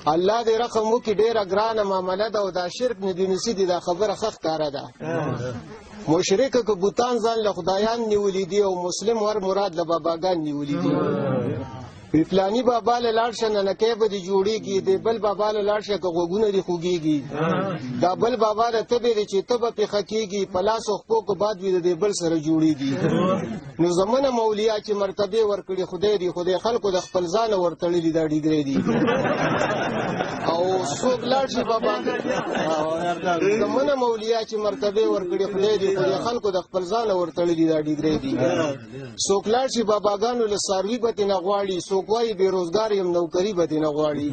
الله دې رقم وکړي، ډېره ګرانه معامله ده او دا شرک نه دي نسی دي، دا خبره ښه ښکاره ده. مشرک که بوتان ځان له خدایان نیولي دي او مسلم ور مراد له باباګان نیولي دي. وی فلاني بابا له لاړ شه ننکۍ به دې جوړېږي، د بل بابا له لاړ شه که غوږونه دې خوږېږي، دا بل بابا له تبې دی چې تبه پې ښه کېږي، په لاس او خپو که باد وي د دې بل سره جوړېږي. نو زمونه مولیا چې مرتبې ورکړي خدای دي، خدای خلکو د خپل ځانه ورتړلي دا ډیګرې دي. او څوک لاړ شي بابا، زمونه مولیا چې مرتبې ورکړي خدای دي، خدای خلکو د خپل ځانه ورتړلي دا ډیګرې دي. څوک لاړ شي باباګانو له څاروي به ترې نه غواړي، څوک وایي بې روزګار یم نوکري به ترې نه غواړي،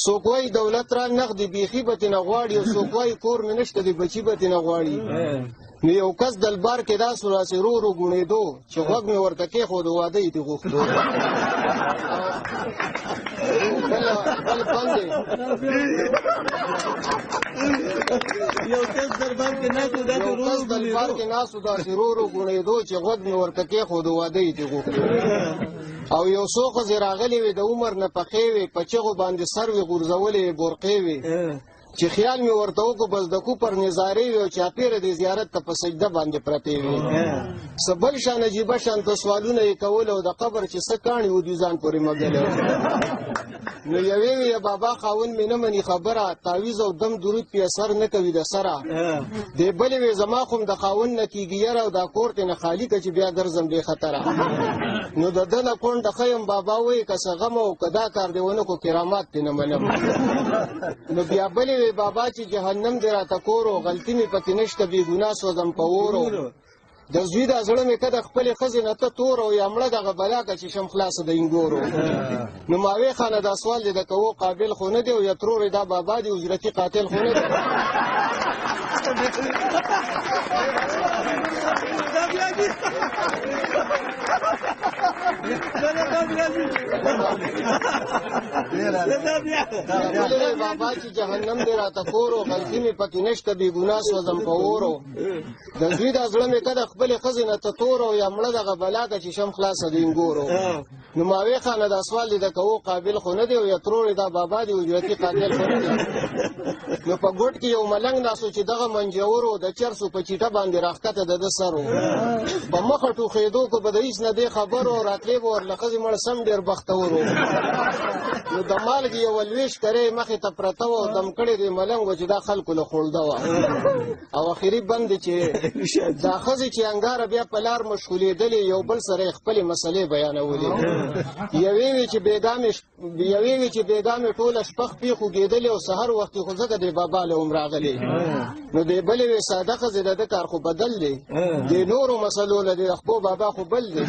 څوک وایي دولت را نغدي بیخي به ترې نه غواړي، او څوک وایي کور مې نشته د بچي به ترې نه غواړي. نو یو کس دلبار کې داسې راسې رو رو ګوڼېدو چې غوږ مې ورته کېښود، واده یې ترې غوښتو. بل بند دی. یو کس دربار کې ناست و داسې یو رو کس رو دلبار ګوڼېدو کې ناست و داسې رو رو ګوڼېدو چې غوږ مې ورته کېښود، واده یې ترې غوښتو. او یو څو ښځې راغلې وې، د عمر نه پخې وې، په چغو باندې سر وې غورځولې وې، بورقې وې. چې خیال مې ورته وکړو بس د کوپر نظارې وې او چاپېره دې زیارت ته په سجده باندې پرتې وې. څه بل شان عجیبه شان ته سوالونه یې کول او د قبر چې څه کاڼي وو دوی ځان پورې مګلی. نو یوې وې بابا خاوند مې نه مني خبره، تعویذ او دم درود پې اثر نه کوي د سره. دې بلې وې زما خو هم د خاوند نه کېږي یاره، او دا کور ترې نه خالي که چې بیا ګرځم بې خطره. نو د ده نه کونډه ښه یم بابا وایي که څه غم او که دا کار دې ونه کړو کرامات دې نه منم. نو بیا بلې وې بابا چې جهنم دې راته کور و، غلطي مې پکې نشته، بې ګناه سوځم په اور و. د زوی دا زړه مې که د خپلې ښځې نه ته تور او یا مړه دغه بلا که چې شم خلاصه د اینګورو. نو ما وې خانه دا سوال دې د کوو قابل خو نه دی، او یا ترور دا بابا دی اجرتي قاتل خو نه دی. دا بیا دي. دا بیا دي. دا بیا. بلې بابا چې جهنم دې راته کور و، غلطي مې پکې نشته، بې ګناه سوځم په اور و. د زوی دا زړه مې که د خپلې ښځې نه ته تور او یا مړه دغه بلا که چې شم خلاصه د اینګورو. نو ما وې خانه دا سوال دې د کوو قابل خو نه دی، او یا ترور دا بابا دی اجرتي قاتل خو نه دی. نو په ګوټ کې یو ملنګ ناست و چې دغه منجور و، د چرسو په چیټه باندې راښکته د ده سر و. په مخه ټوخېدو کو به د هېڅ نه دی خبر و، راتلې به ورله ښځې مړ سم ډېر بختور و. نو د مالګې یوه لوېش کرې مخې ته پرته وه او دم کړې دی ملنګ و چې دا خلکو له خولده وه. او اخري بند دی چې دا ښځې چې انګاره بیا په لار مشغولېدلې، یو بل سره یې خپلې مسلې بیانولې. یوې وې چې بېګا مې ټوله شپه خپې خوږېدلې او سهار وختي خو ځکه دې بابا له هم راغلې. نو دې بلې وې ساده ښځې د ده کار خو بدل دی، دې نورو مسلو له دې د خپو بابا خو بل دی.